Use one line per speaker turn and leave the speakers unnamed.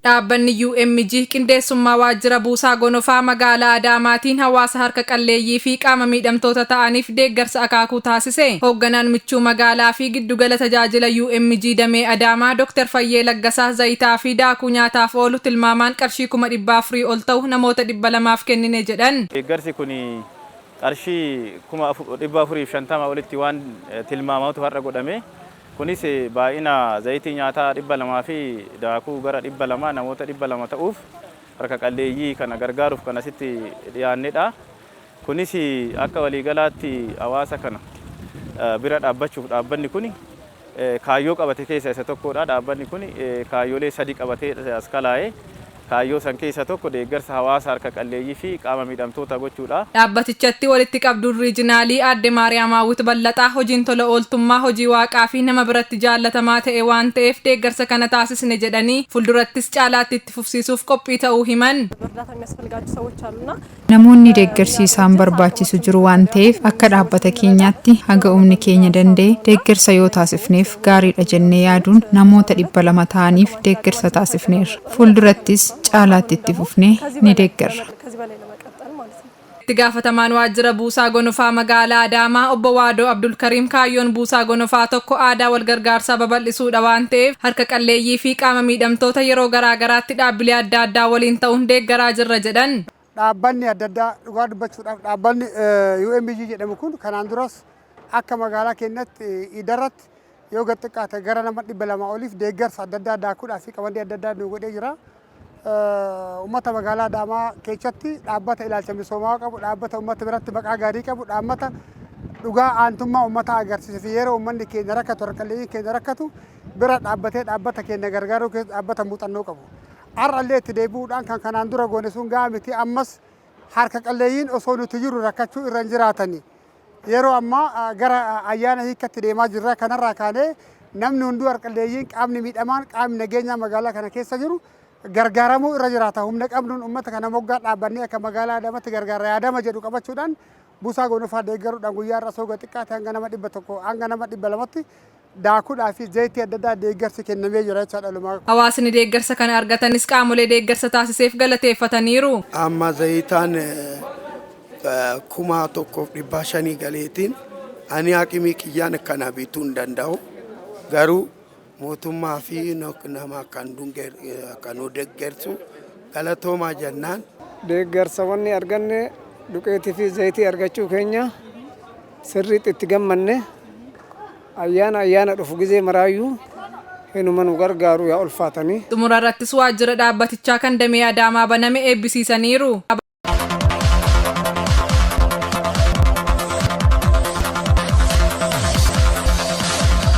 Dhaabbanni UMG qindeessummaa waajjira buusaa gonofaa magaalaa Adaamaatiin hawaasa harka qalleeyyii fi qaama miidhamtoota ta'aniif deeggarsa akaakuu taasise. Hoogganaan michuu magaalaa fi giddugala tajaajila UMG damee Adaamaa Dr. Fayyee Laggasaa zayitaa fi daakuu nyaataaf oolu tilmaamaan qarshii 400,000 ol ta'u namoota 200f kennine jedhan.
Deeggarsi kun qarshii 450,000 olitti waan tilmaamatu har'a godhame. Kunis baay'ina zayitii nyaataa 200 fi daakuu gara 200 namoota 200 ta'uuf harka qalleeyyii kana gargaaruuf kan asitti dhiyaannedha. Kunis akka waliigalaatti hawaasa kana bira dhaabbachuuf dhaabbanni kun kaayyoo qabate keessa isa tokkodha. Dhaabbanni kun kaayyoolee sadi qabatee as kalaa'e. Kaayyoo san keessa tokko deeggarsa hawaasa harka qalleeyyii fi qaama miidhamtoota gochuudha.
Dhaabbatichatti walitti qabduun riijinaalii aadde Maariyaam Hawwit Ballaxaa hojiin tola ooltummaa hojii waaqaa fi nama biratti jaallatamaa ta'e waan ta'eef deeggarsa kana taasisne jedhanii fuuldurattis caalaatti itti fufsiisuuf qophii ta'uu himan.
እርዳታ የሚያስፈልጋቸው ሰዎች አሉና
Namoonni deeggarsi isaan barbaachisu jiru waan ta'eef akka dhaabbata keenyaatti haga humni keenya danda'e deeggarsa yoo taasifneef gaariidha jennee yaaduun namoota 200 ta'aniif deeggarsa taasifneerra. Fuuldurattis caalaatti itti fufnee ni deeggarra.
ከዚህ በላይ ለመቀጠል ማለት ነው።
Itti gaafatamaan waajjira buusaa gonofaa magaalaa Adaamaa obbo Waadoo Abdulkariim kaayyoon buusaa gonofaa tokko aadaa wal gargaarsaa babal'isuudha waan ta'eef harka qalleeyyii fi qaama miidhamtoota yeroo garaa garaatti dhaabbilee adda addaa waliin ta'uun deeggaraa jirra jedhan.
Dhaabbanni adda addaa, dhugaa dubbachuudhaaf, dhaabbanni UMG jedhamu kun kanaan duras akka magaalaa keenyatti idarratti yoo gad xiqqaate gara nama 200 oliif deeggarsa adda addaa daakuudhaa fi qamadii adda addaa nu godhee jira. Uummata magaalaa Adaamaa keessatti dhaabbata ilaalcha misoomaa qabu, dhaabbata uummata biratti maqaa gaarii qabu, dhaabbata dhugaa aantummaa uummataa agarsiisuu fi yeroo uummanni keenya rakkatu, harka keenya rakkatu bira dhaabbatee dhaabbata keenya gargaaruu keessa dhaabbata muuxannoo qabu. Har'allee itti deebi'uudhaan kan kanaan dura goone sun gahaa miti, ammas harka qalleeyyiin osoo nuti jiru rakkachuu irra hin jiraatani. Yeroo ammaa gara ayyaana hiikkatti deemaa jirra. Kanarraa kaanee namni hunduu, harka qalleeyyiin, qaamni miidhamaan, qaamni nageenyaa magaalaa kana keessa jiru gargaaramuu irra jiraata. Humna qabnuun uummata kana moggaa dhaabbannee akka magaalaa Adaamaatti gargaara yaadama jedhu qabachuudhaan buusaa gonofaa deeggaruudhaan guyyaa irra sooga xiqqaate hanga nama 100 hanga nama 200tti daakuudhaa fi zayitii adda addaa deeggarsi kennamee jira jechaadha lumaa.
Hawaasni deeggarsa kana argatanis qaamolee deeggarsa taasiseef galateeffataniiru.
Amma zayitaan 1500 galeetiin ani haqimii kiyyaan akkana bituu hin danda'u. Garuu mootummaa fi nama kan nu deeggarsu galatoomaa jennaan.
Deeggarsa wanni arganne duqeetii fi zayitii argachuu keenya sirriitti itti gammanne. Ayyaana ayyaana dhufu gizee maraayyuu hinuma nu gargaaru yaa ulfaatanii.
Xumura irrattis waajjira dhaabbatichaa kan damee Adaamaa baname eebbisiisaniiru.